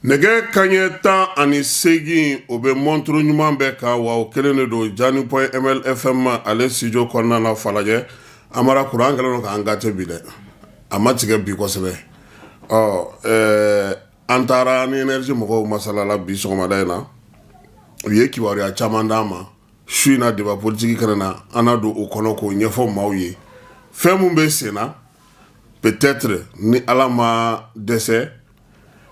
Nɛgɛ kanɲɛ 18, o bɛ montre ɲuman bɛɛ kan wa o kelen de don Jani point MLFM ale studio kɔnɔna na Falajɛ. Amara, kuran kɛlen don k'an gâter bi dɛ, a ma tigɛ bi kosɛbɛ. Ɔ an taara ni énergie mɔgɔw masalala bi sɔgɔmada in na, u ye kibaruya caman d'an ma. Su in na, débat politique kɛnɛ na, an na don o kɔnɔ k'o ɲɛfɔ maaw ye fɛn min bɛ sen na. Peut-être ni Ala ma dɛsɛ,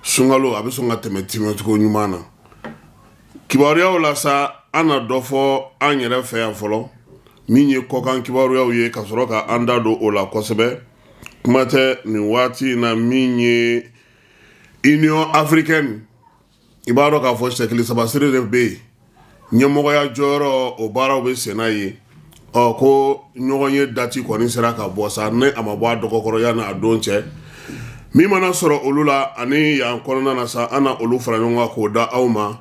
sunkalo a bɛ sɔn ka tɛmɛ tɛmɛcogo ɲuman na. Kibaruyaw la sa, an na dɔ fɔ an yɛrɛ fɛ yan fɔlɔ, min ye kɔkan kibaruyaw ye, ka sɔrɔ ka an da don o la kosɛbɛ. Kuma tɛ nin waati in na, min ye Union africaine, i b'a dɔn k'a fɔ sɛkili sabasiri de bɛ yen, ɲɛmɔgɔya jɔyɔrɔ, o baaraw bɛ senna yen. Ɔ ko ɲɔgɔn ye date kɔni sera ka bɔ sa, ne a ma bɔ a dɔgɔkɔrɔ yanni a don cɛ. Min mana sɔrɔ olu la ani yan kɔnɔna na sa, an na olu fara ɲɔgɔn kan k'o da aw ma.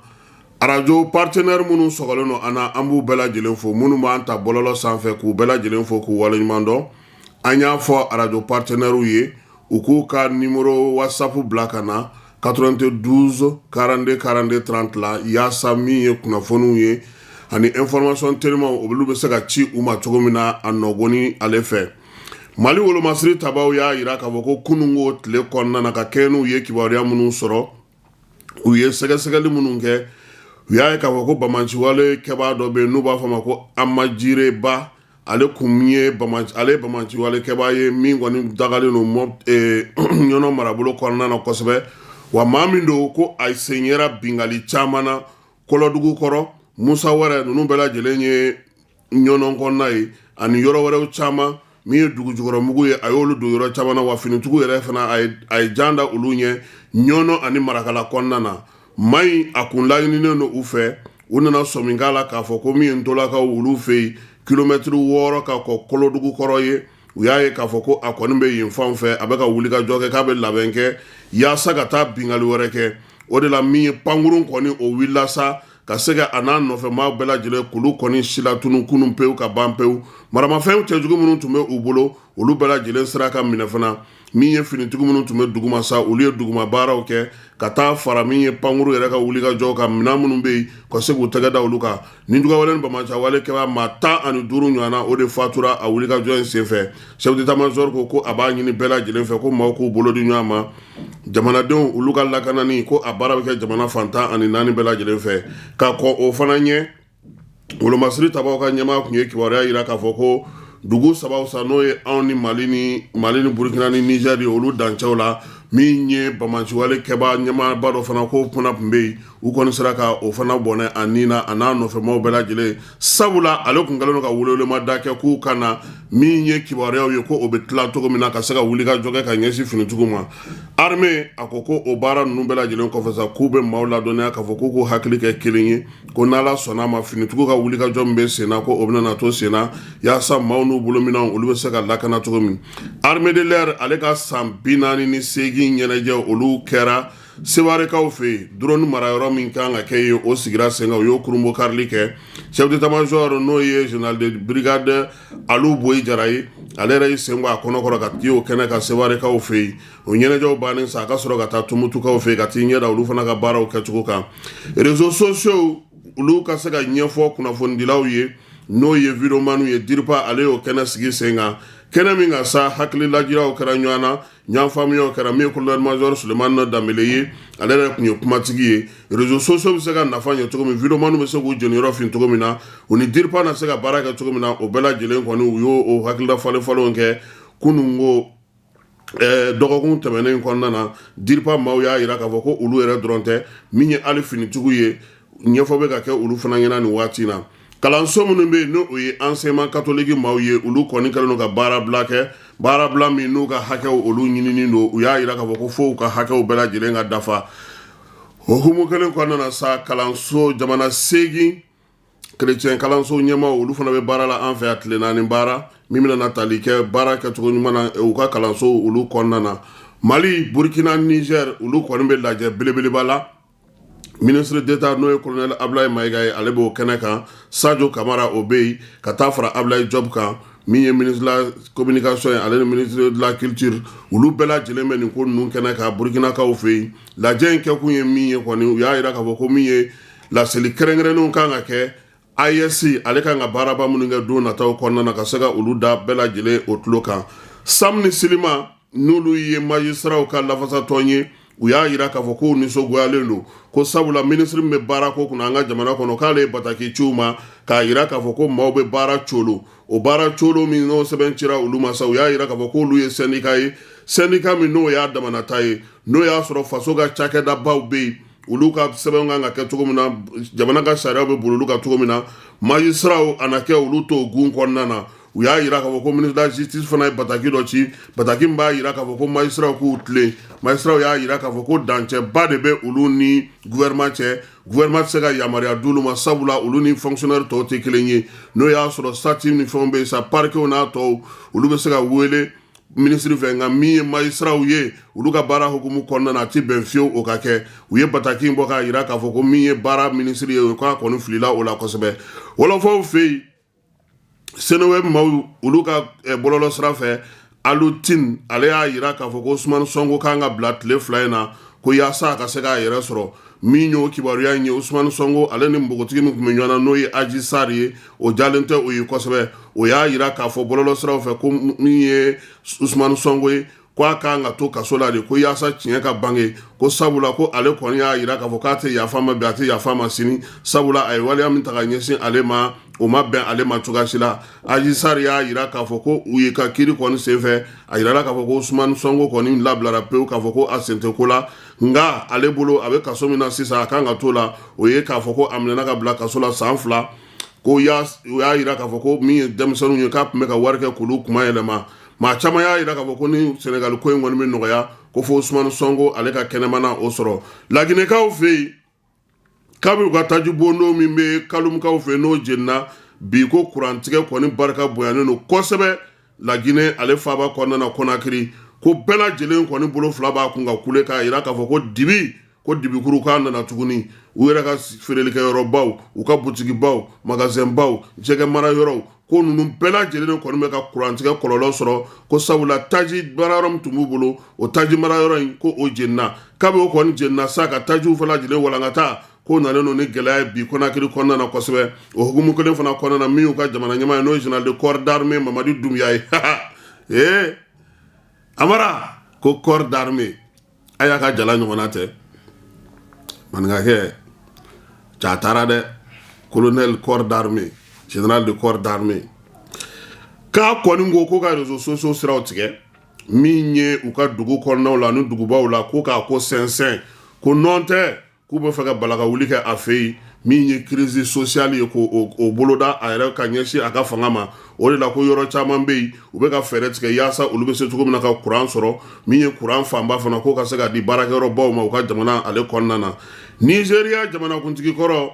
Arajo partenaire minnu sɔgɔlen don an na, an b'u bɛɛ lajɛlen fo. Minnu b'an ta bɔlɔlɔ sanfɛ, k'u bɛɛ lajɛlen fo k'u waleɲuman dɔn. An y'a fɔ arajo partenaires ye, u k'u ka numéro WhatsApp bila ka na 92 42 42 30 la, yaasa min ye kunnafoniw ye ani information telimanw, olu bɛ se ka ci u ma cogo min na a nɔgɔni ale fɛ. Mali wolomasiri tabaw y'a jira k'a fɔ ko kununko tile kɔnɔna na, ka kɛɲɛ n'u ye kibaruya minnu sɔrɔ, u ye sɛgɛsɛgɛli minnu kɛ, u y'a ye k'a fɔ ko bamaciwale kɛbaa dɔ bɛ yen n'u b'a fɔ a ma ko Amajireba. Ale kun ye ale ye bamaciwale kɛbaa ye min kɔni dagalen don Ɲɔnɔ marabolo kɔnɔna na kosɛbɛ. Wa maa min don ko a sen yera binkanni caman na Kɔlɔdugu kɔrɔ, Musa wɛrɛ, ninnu bɛɛ lajɛlen ye Ɲɔnɔ kɔnɔna ye, ani yɔrɔ wɛrɛw caman. Min ye dugujukɔrɔmugu ye, a y'olu don yɔrɔ caman na. Wa finitigiw yɛrɛ fana, a ye jan da olu ɲɛ Ɲɔnɔ ani Marakala kɔnɔna na. Maa in, a kun laɲininen don u fɛ. U nana sɔmi k'a la k'a fɔ ko min ye Ntolakaw olu fɛ yen, kilomɛtiri 6 ka kɔ Kɔlɔdugu kɔrɔ ye, u y'a ye k'a fɔ ko a kɔni bɛ yen fan fɛ, a bɛ ka wulikajɔ kɛ, k'a bɛ labɛn kɛ yaasa ka taa binkanni wɛrɛ kɛ. O de la, min ye pankurun kɔni, o wulila sa ka se ka a n'a nɔfɛ maa bɛɛ lajɛlen k'olu kɔni silatunu kunun pewu ka ban pewu. Maramafɛn cɛjugu minnu tun bɛ u bolo, olu bɛɛ lajɛlen sera ka minɛ fana. Min ye finitigi minnu tun bɛ duguma sa, olu ye duguma baaraw kɛ ka taa fara min ye pankuru yɛrɛ ka wulikajɔ kan, minɛn minnu bɛ yen, ka se k'u tɛgɛ da olu kan. Nijuguyawale ni bamaciwale kɛbaa maa 15 ɲɔgɔn na, o de fatura a wulikajɔ in senfɛ. Chef d'état-major ko a b'a ɲini bɛɛ lajɛlen fɛ ko maaw k'u bolo di ɲɔgɔn ma, jamanadenw olu ka lakanani, ko a baara bɛ kɛ jamana fan 14 bɛɛ lajɛlen fɛ. Ka kɔn o fana ɲɛ, wolomasiri tabaw ka ɲɛmaa tun ye kibaruya jira k'a fɔ ko dugu saba sa, n'o ye anw ni Mali ni Burukina ni Nizɛri, olu dancɛw la, min ye bamaciwale kɛbaa ɲɛmaaba dɔ fana, k'o fana tun bɛ yen, u kɔni sera ka o fana bɔnɛ a ni na, a n'a nɔfɛmaw bɛɛ lajɛlen, sabula ale tun kɛlen don ka welewelemada kɛ k'u ka na. Min ye kibaruyaw ye ko o bɛ tila cogo min na ka se ka wulikajɔ kɛ ka ɲɛsin finitigiw ma, armée a ko o baara ninnu bɛɛ lajɛlen kɔfɛ sa, k'u bɛ maaw ladɔnniya k'a fɔ k'u k'u hakili kɛ kelen ye, ko n'Ala sɔnna a ma, finitigiw ka wulikajɔ min bɛ sen na, ko o bɛna na to sen na, yaasa maaw n'u bolominɛnw, olu bɛ se ka lakana cogo min. Armée de l'air ale ka san 48 ɲɛnajɛ, olu kɛra Sewarekaw fɛ yen. Drone mara yɔrɔ min kan ka kɛ yen, o sigira sen kan, u y'o kurunbonkarili kɛ. Chef d'état-major, n'o ye général de brigade Alu Boyi Jara ye, ale yɛrɛ y'i sen bɔ a kɔnɔkɔrɔ ka t'i o kɛnɛ kan Sewarekaw fɛ yen. O ɲɛnajɛw bannen sa, a ka sɔrɔ ka taa Tumutukaw fɛ yen ka t'i ɲɛ da olu fana ka baaraw kɛcogo kan. Réseaux sociaux, olu ka se ka ɲɛfɔ kunnafonidilaw ye, n'o ye videomaniw ye, DIRPA ale y'o kɛnɛ sigi sen kan. Kɛnɛ min kan sa, hakililajiraw kɛra ɲɔgɔn na, ɲɔgɔn faamuyaw kɛra. Min ye colonel major Sulemani Danbele ye, ale yɛrɛ tun ye kumatigi ye. Réseaux sociaux bɛ se ka nafa ɲɛ cogo min, videomaniw bɛ se k'u jeniyɔrɔ fin cogo min na, u ni DIRPA na se ka baara kɛ cogo min na, o bɛɛ lajɛlen kɔni, u y'o o hakilila falen falenw kɛ kunun ko dɔgɔkun tɛmɛnen kɔnɔna na. DIRPA maaw y'a jira k'a fɔ ko olu yɛrɛ dɔrɔn tɛ, min ye hali finitigiw ye, ɲɛfɔ bɛ ka kɛ olu fana ɲɛna nin waati in na. Kalanso minnu bɛ yen, n'o ye enseignement catholique maaw ye, olu kɔni kɛlen don ka baarabila kɛ, baarabila min n'u ka hakɛw olu ɲininen don. U y'a jira k'a fɔ ko fo u ka hakɛw bɛɛ lajɛlen ka dafa. O hukumu kelen kɔnɔna na sa, kalanso jamana 8 chrétien kalanso ɲɛmaaw, olu fana bɛ baara la an fɛ yan, tile 4 baara min bɛna na tali kɛ baara kɛcogo ɲuman na u ka kalanso olu kɔnɔna na. Mali, Burkina, Niger, olu kɔni bɛ lajɛ belebeleba la. Ministre d'État, n'o ye colonel Ablaye Mayiga ye, ale b'o kɛnɛ kan. Sadio Kamara, o bɛ yen, ka taa fara Ablaye Diop kan. Min ye ministre de la communication ye, ale ni ministre de la culture, olu bɛɛ lajɛlen bɛ nin ko ninnu kɛnɛ kan Burukinakaw fɛ yen. Lajɛ in kɛkun ye min ye kɔni, u y'a jira k'a fɔ ko min ye laseli kɛrɛnkɛrɛnnenw kan ka kɛ, AES ale kan ka baaraba minnu kɛ don nataw kɔnɔna na, ka se ka olu da bɛɛ lajɛlen o tulo kan. SAM ni SYLIMA, n'olu ye magistraw ka lafasatɔn ye, u y'a jira k'a fɔ k'u nisɔngoyalen don, ko sabula minisiri min bɛ baara ko kunna an ka jamana kɔnɔ, k'ale ye bataki ci u ma k'a jira k'a fɔ ko maaw bɛ baara colo. O baara colo min n'o sɛbɛn cira olu ma sa, u y'a jira k'a fɔ k'olu ye syndicat ye, syndicat min n'o y'a damanata ye, n'o y'a sɔrɔ faso ka cakɛdabaw bɛ yen, olu ka sɛbɛn kan ka kɛ cogo min na, jamana ka sariyaw bɛ boli olu kan cogo min na, magistraw a na kɛ olu t'o gun kɔnɔna na. U y'a jira k'a fɔ ko ministre de la justice fana ye bataki dɔ ci, bataki min b'a jira k'a fɔ ko magistraw k'u tilen. Magistraw y'a jira k'a fɔ ko dancɛba de bɛ olu ni gouvernement cɛ, gouvernement tɛ se ka yamaruya d'olu ma, sabula olu ni fonctionnaire tɔw tɛ kelen ye. N'o y'a sɔrɔ statut ni fɛnw bɛ yen sa, parquetw n'a tɔw, olu bɛ se ka wele minisiri fɛ, nka min ye magistraw ye, olu ka baara hukumu kɔnɔna na, a tɛ bɛn fiyewu o ka kɛ. U ye bataki in bɔ k'a jira k'a fɔ ko min ye baara minisiri ye, k'a kɔni filila o la kosɛbɛ. Wɔlɔfɔw fɛ yen, Seneweb maaw, olu ka bɔlɔlɔ sira fɛ, Alioune Tine ale y'a jira k'a fɔ ko Ousmane Sonko kan ka bila tile 2 in na, ko yaasa a ka se k'a yɛrɛ sɔrɔ. Min y'o kibaruya in ye, Ousmane Sonko ale ni npogotigi min tun bɛ ɲɔgɔn na, n'o ye Adji Sarr ye, o jalen tɛ o ye kosɛbɛ. O y'a jira k'a fɔ bɔlɔlɔ siraw fɛ ko min ye Ousmane Sonko ye, ko a kan ka to kaso la de, ko yaasa tiɲɛ ka bange, ko sabula ko ale kɔni y'a jira k'a fɔ k'a tɛ yafa ma bi, a tɛ yafa ma sini, sabula a ye waleya min ta ka ɲɛsin ale ma, o ma bɛn ale ma cogoya si la. Adji Sarr y'a jira k'a fɔ ko u ye ka kiiri kɔni senfɛ, a jirala k'a fɔ ko Ousmane Sonko kɔni labilara pewu, k'a fɔ ko a sen tɛ ko la, nka ale bolo, a bɛ kaso min na sisan, a kan ka to la. O ye k'a fɔ ko a minɛna ka bila kaso la san 2, ko u y'a jira k'a fɔ ko min ye denmisɛnninw ye, k'a tun bɛ ka wari kɛ k'olu kuma yɛlɛma. Maa caman y'a jira k'a fɔ ko ni Senegali ko in kɔni bɛ nɔgɔya, ko fo Ousmane Sonko ale ka kɛnɛmana o sɔrɔ. Laginɛkaw fɛ yen, kabi u ka taji bondo min bɛ Kalumukaw fɛ, n'o jenina bi, ko kurantigɛ kɔni barika bonyanen don kosɛbɛ Laginɛ ale faaba kɔnɔna na, Konakiri, ko bɛɛ lajɛlen kɔni bolo fila b'a kun ka kule k'a jira k'a fɔ ko dibi, ko dibikuru k'a nana tuguni. U yɛrɛ ka feerelikɛyɔrɔbaw, u ka butigibaw, magasinbaw, jɛgɛ mara yɔrɔw, ko ninnu bɛɛ lajɛlen kɔni bɛ ka kurantigɛ kɔlɔlɔ sɔrɔ, ko sabula taji mara yɔrɔ min tun b'u bolo, o taji mara yɔrɔ in, ko o jenina. Kabi o kɔni jenina sa, ka tajiw fana lajɛlen walankata, ko nalen don ni gɛlɛya ye bi Konakiri kɔnɔna na kosɛbɛ. O hukumu kelen fana kɔnɔna na, min y'u ka jamana ɲɛmaa ye, n'o ye général de corps d'armée Mamadi Doumbouya ye, ee Amara, ko corps d'armée a y'a ka jala ɲɔgɔnna tɛ maninkakɛ ja taara dɛ, colonel corps d'armée, général de corps d'armée, k'a kɔni ko ko ka réseaux sociaux siraw tigɛ, min ye u ka dugu kɔnɔnaw la ni dugubaw la, ko k'a ko sɛnsɛn, ko nɔn tɛ k'u bɛ fɛ ka balaka wuli kɛ a fɛ yen, min ye crise sociale ye, ko o boloda a yɛrɛ ka ɲɛsin a ka fanga ma. O de la ko yɔrɔ caman bɛ yen, u bɛ ka fɛɛrɛ tigɛ yaasa olu bɛ se cogo min na ka kuran sɔrɔ, min ye kuran fanba fana, ko ka se ka di baarakɛyɔrɔbaw ma u ka jamana ale kɔnɔna na. Nizeriya jamanakuntigi kɔrɔ,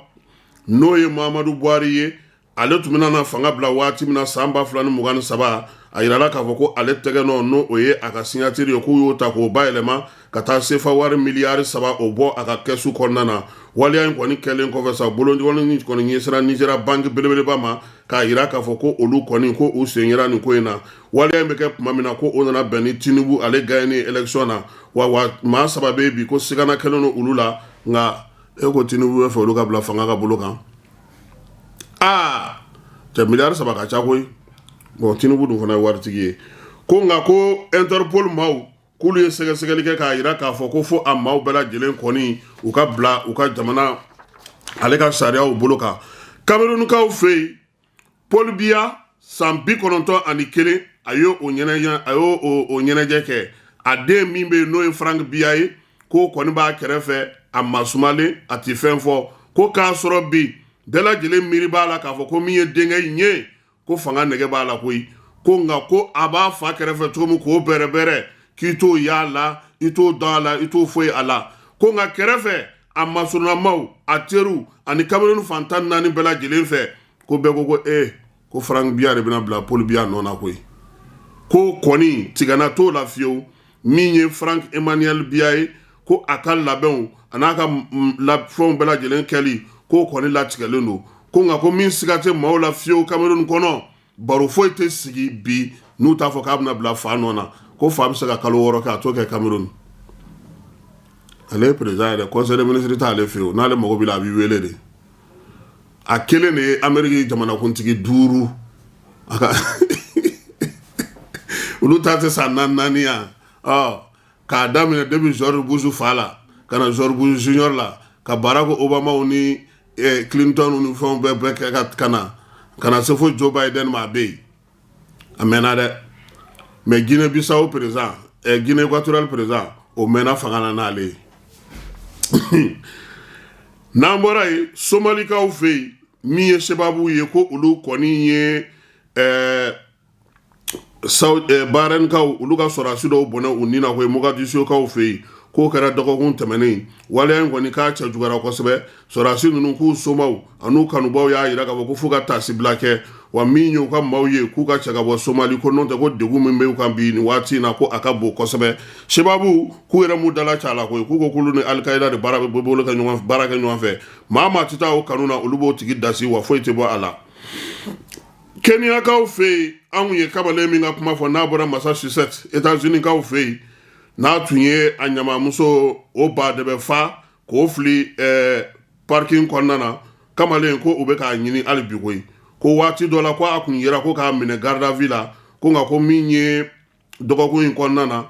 n'o ye Muhammadu Buhari ye, ale tun bɛna na fanga bila waati min na san 2023, a yirala k'a fɔ ko ale tɛgɛ nɔ, n'o o ye a ka signature ye, k'u y'o ta k'o bayɛlɛma ka taa sefa wari miliyari 3 o bɔ a ka kɛsu kɔnɔna na. Waleya in kɔni kɛlen kɔfɛ sa, bolokɔni kɔni ɲɛsinra Nizeriya banki belebeleba ma, k'a yira k'a fɔ ko olu kɔni ko u sen yera nin ko in na. Waleya in bɛ kɛ tuma min na, ko o nana bɛn ni Tinubu ale gagné élection na. Wa maa saba bɛ yen bi ko sigana kɛlen don olu la, nka e ko Tinubu bɛ fɛ olu ka bila fanga ka bolo kan. Aa cɛ, miliyari 3 ka ca koyi. Bon, Tinubu dun fana ye waritigi ye. Ko nka ko Interpol maaw k'olu ye sɛgɛsɛgɛli kɛ k'a yira k'a fɔ ko fo a maaw bɛɛ lajɛlen kɔni u ka bila u ka jamana ale ka sariyaw bolo kan. Kamerunukaw fɛ yen, Paul Biya, san 91, a y'o ɲɛnajɛ, a y'o o ɲɛnajɛ kɛ. A den min bɛ yen, n'o ye Frank Biya ye, k'o kɔni b'a kɛrɛfɛ, a masumalen, a tɛ fɛn fɔ, ko k'a sɔrɔ bi bɛɛ lajɛlen miiri b'a la k'a fɔ ko min ye denkɛ in ye, ko fanga nege b'a la koyi. Ko nka ko a b'a fa kɛrɛfɛ cogo min k'o bɛrɛbɛrɛ, k'i t'o y'a la, i t'o dɔn a la, i t'o foyi a la. Ko nka kɛrɛfɛ, a masurunnamaw, a teriw ani Cameroun fan 14 bɛɛ lajɛlen fɛ, ko bɛɛ ko ko ee, ko Frank Biya de bɛna bila Paul Biya nɔ na koyi. Ko kɔni tigana t'o la fiyewu. Min ye Frank Emmanuel Biya ye, ko a ka labɛnw a n'a ka fɛnw bɛɛ lajɛlen kɛli, k'o kɔni latigɛlen don. Ko nka ko min siga tɛ maaw la fiyewu Cameroun kɔnɔ. Baro foyi tɛ sigi bi n'u t'a fɔ k'a bɛna bila fa nɔ na, ko fa bɛ se ka kalo 6 kɛ, a t'o kɛ Cameroun. Ale ye président yɛrɛ, conseil des ministres t'ale fɛ yen. N'ale mago b'i la, a b'i wele de. A kelen de ye Ameriki jamanakuntigi duuru a ka olu ta tɛ san naani naani yan. Ɔ, k'a daminɛ depuis George Bush fa la ka na George Bush junior la, ka Barack Obama ni Clinton ni fɛnw bɛɛ kɛ ka na se fo Joe Biden ma, a bɛ yen a mɛnna dɛ. Mais Guinée Bissau président, Guinée équatoriale président, o mɛnna fanga na n'ale ye. N'an bɔra yen, Somalikaw fɛ yen, min ye Sebabu ye, ko olu kɔni ye Bahrainkaw, olu ka sɔrɔdasi dɔw bɔnɛ u ni na koyi Mogadisiokaw fɛ yen. K'o kɛra dɔgɔkun tɛmɛnen. Waleya in kɔni, k'a cɛ juguyara kosɛbɛ. Sɔrɔdasi ninnu k'u somaw an'u kanubaw y'a jira k'a fɔ ko f'u ka taasibila kɛ, wa min ye u ka maaw ye, k'u ka cɛ ka bɔ Somali, ko n'o tɛ ko degun min bɛ u kan bi nin waati in na, ko a ka bon kosɛbɛ. Sebabu k'u yɛrɛ m'u dala ca la koyi, k'u ko k'olu ni Alikayida de baara bɛ bolo kɛ ɲɔgɔn, baara kɛ ɲɔgɔn fɛ. Maa maa tɛ taa o kanu na, olu b'o tigi dasi, wa foyi tɛ bɔ a la. Keniyakaw fɛ yen, anw ye kamalen min ka kuma fɔ, n'a bɔra Massachusetts, États-Unis kaw fɛ yen, n'a tun ye a ɲamamuso o ba de bɛ fa k'o fili parking kɔnɔna na, kamalen ko u bɛ k'a ɲini hali bi koyi. Ko waati dɔ la, ko a kun yera ko k'a minɛ garde à vue la, ko nka ko min ye dɔgɔkun in kɔnɔna na,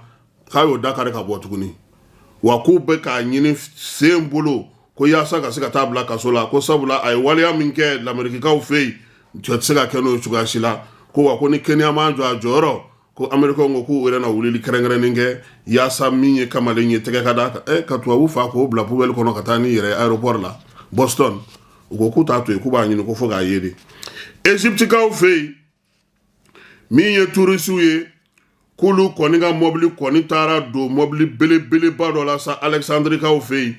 k'a y'o dakari ka bɔ tuguni, wa k'u bɛ k'a ɲini sen bolo ko yaasa ka se ka taa bila kaso la, ko sabula a ye waleya min kɛ Lamerikikaw fɛ yen, cɛ tɛ se ka kɛ n'o ye cogoya si la. Ko wa ko ni Kenya ma jɔ a jɔyɔrɔ, ko Amerikaw ko k'u yɛrɛ na wulili kɛrɛnkɛrɛnnen kɛ yaasa min ye kamalen ye tɛgɛ ka d'a kan. Ka tubabu fa k'o bila poubelle kɔnɔ ka taa n'i yɛrɛ aéroport la Boston, u ko k'u t'a to yen, k'u b'a ɲini ko fo k'a ye de. Egyptikaw fɛ yen, min ye touristes ye, k'olu kɔni ka mɔbili kɔni taara don mɔbili belebeleba dɔ la sa Alexandrikaw fɛ yen.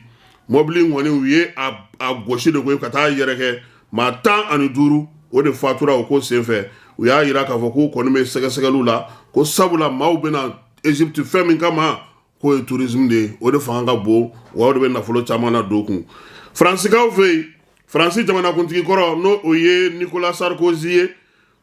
Mɔbili kɔni, u ye a gosi de koyi ka taa yɛrɛkɛ. Maa 15, o de fatura o ko senfɛ. U y'a yira k'a fɔ k'u kɔni bɛ sɛgɛsɛgɛliw la, ko sabula maaw bɛna Egypte fɛn min kama, k'o ye tourisme de ye, o de fanga ka bon, wa o de bɛ nafolo caman na don kun. Faransikaw fɛ yen, Faransi jamanakuntigi kɔrɔ, n'o o ye Nicolas Sarkozy ye,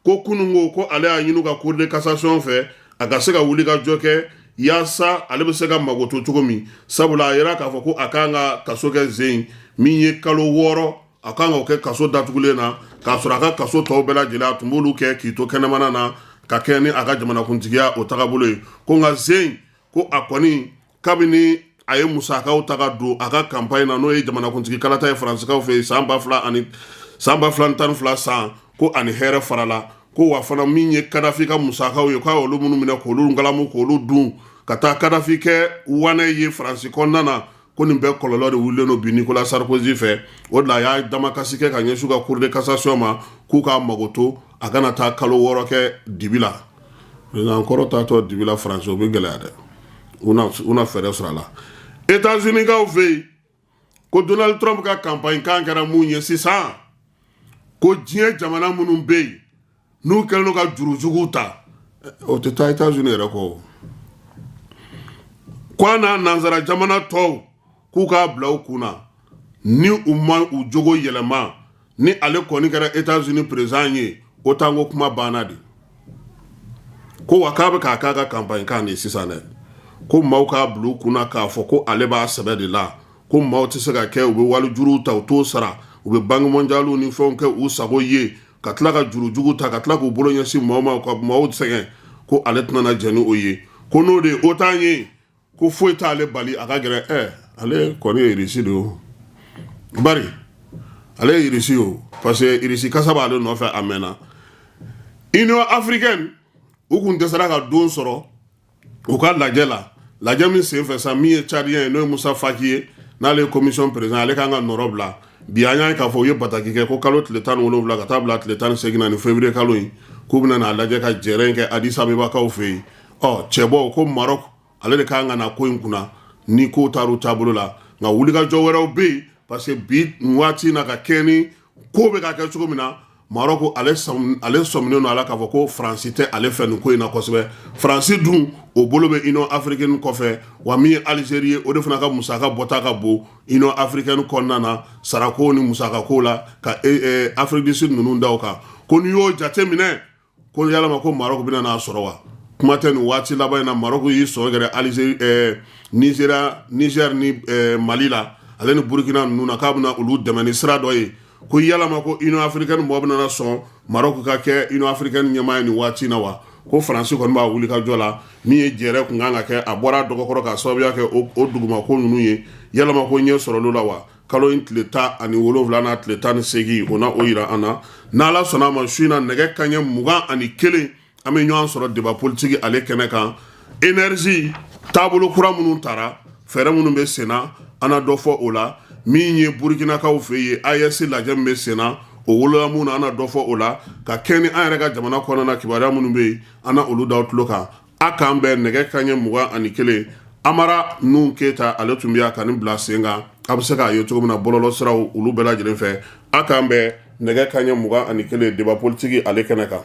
ko kunun ko ale y'a ɲini ka Cour de cassation fɛ, a ka se ka wuli ka jɔ kɛ yaasa ale bɛ se ka magoto cogo min, sabula a yira k'a fɔ ko a kan ka kaso kɛ zen min ye kalo 6, a kan ka kɛ kaso datugulen na, k'a sɔrɔ a ka kaso tɔw bɛɛ lajɛlen, a tun b'olu kɛ k'i to kɛnɛmana na ka kɛ ni a ka jamanakuntigiya o tagabolo ye. Ko nka zen ko a kɔni, kabini a ye musakaw ta ka don a ka campagne na, n'o ye jamanakuntigi kalata ye Faransikaw fɛ yen san ba fila ani san 2012 san, ko ani hɛrɛ farala, ko wa fana min ye Kadafi ka musakaw ye, k'a y'olu minnu minɛ k'olu ngalamu k'olu dun ka taa Kadafi kɛ wanɛ ye Faransi kɔnɔna na, ko nin bɛɛ kɔlɔlɔ de wulilen don bi Nicolas Sarkozy fɛ. O de la a y'a damakasi kɛ ka ɲɛsin u ka Cour de cassation ma, k'u k'a magoto, a kana taa kalo 6 kɛ dibi la. Président kɔrɔ taatɔ dibi la Faransi, o bɛ gɛlɛya dɛ. U na fɛɛrɛ sɔrɔ a la. États-Unis kaw fɛ yen, ko Donald Trump ka campagne kan kɛra mun ye sisan? Ko diɲɛ jamana minnu bɛ yen n'u kɛlen don ka jurujuguw ta, o tɛ taa États-Unis yɛrɛ kɔ, ko a n'a nansara jamana tɔw, k'u k'a bila u kunna, ni u ma u jogo yɛlɛma, ni ale kɔni kɛra États-Unis président ye, o t'an ko kuma banna de. Ko wa k'a bɛ k'a k'a ka campagne kan de sisan dɛ, ko maaw k'a bila u kunna k'a fɔ ko ale b'a sɛbɛ de la, ko maaw tɛ se ka kɛ u bɛ walijuruw ta, u t'o sara, u bɛ Banque mondiale ni fɛnw kɛ u sago ye, ka tila ka jurujugu ta, ka tila k'u bolo ɲɛsin maaw ma ka maaw sɛgɛn, ko ale tɛna na jɛn ni o ye, ko n'o de ye OTAN ye, ko foyi t'ale bali a ka gɛrɛ. Ale kɔni ye Irisi de ye o, bari ale ye Irisi o, parce que Irisi kasa b'ale nɔfɛ a mɛnna. Union africaine, u kun dɛsɛra ka don sɔrɔ u ka lajɛ la. Lajɛ min senfɛ sa, min ye Tchadien ye, n'o ye Musa Faki ye, n'ale ye commission président, ale kan ka nɔrɔ bila bi. An y'a ye k'a fɔ u ye bataki kɛ ko kalo tile 17 ka taa bila tile 18 na ni février kalo in, k'u bɛna n'a lajɛ ka jɛrɛ in kɛ Addis Abebakaw fɛ yen. Ɔ, cɛbɔ ko Maroc, ale de kan ka na ko in kunna ni kow taar'u taabolo la. Nka wulikajɔ wɛrɛw bɛ yen, parce que bi nin waati in na, ka kɛ ni ko bɛ ka kɛ cogo min na, Maroc, ale sɔminen don a la k'a fɔ ko Faransi tɛ ale fɛ nin ko in na kosɛbɛ. Faransi dun, o bolo bɛ Union africaine kɔfɛ, wa min ye Algérie ye, o de fana ka musaka bɔta ka bon Union africaine kɔnɔna na, sarako ni musakako la, ka Afrique du Sud ninnu da o kan. Ko n'i y'o jate minɛ, Ko yalama ko Maroc bɛna n'a sɔrɔ wa? Kuma tɛ, nin waati laban in na, Maroc y'i sɔn gɛrɛ Algérie, Nizeriya, Niger ni Mali la, ale ni Burukina ninnu na, k'a bɛna olu dɛmɛ ni sira dɔ ye. Ko yalama ko Union africaine mɔgɔ bɛna sɔn Maroc ka kɛ Union africaine ɲɛmaa ye nin waati in na wa? Ko Faransi kɔni b'a wuli ka jɔ la. Min ye jɛrɛ kun kan ka kɛ, a bɔra dɔgɔkɔrɔ ka sababuya kɛ o duguma ko ninnu ye. Yalama ko ɲɛ sɔrɔla la wa? Kalo in tile 17 n'a tile 18, o na o yira an na. N'Ala sɔnna a ma, su in na, nɛgɛ kanɲɛ 21, an bɛ ɲɔgɔn sɔrɔ débat politique ale kɛnɛ kan. Énergie taabolo kura minnu tara, fɛɛrɛ minnu bɛ sen na, an na dɔ fɔ o la. Min ye Burukinakaw fɛ yen, AES lajɛ min bɛ sen na, o wolola mun na, an na dɔ fɔ o la. Ka kɛ ni an yɛrɛ ka jamana kɔnɔna na, kibaruya minnu bɛ yen, an na olu da tulo kan. A k'an bɛn nɛgɛ kanɲɛ 21. Amara Nuhu Keyita, ale tun bɛ yan ka nin bila sen kan. A bɛ se k'a ye cogo min na bɔlɔlɔ siraw, olu bɛɛ lajɛlen fɛ. A k'an bɛn nɛgɛ kanɲɛ 21, débat politique ale kɛnɛ kan.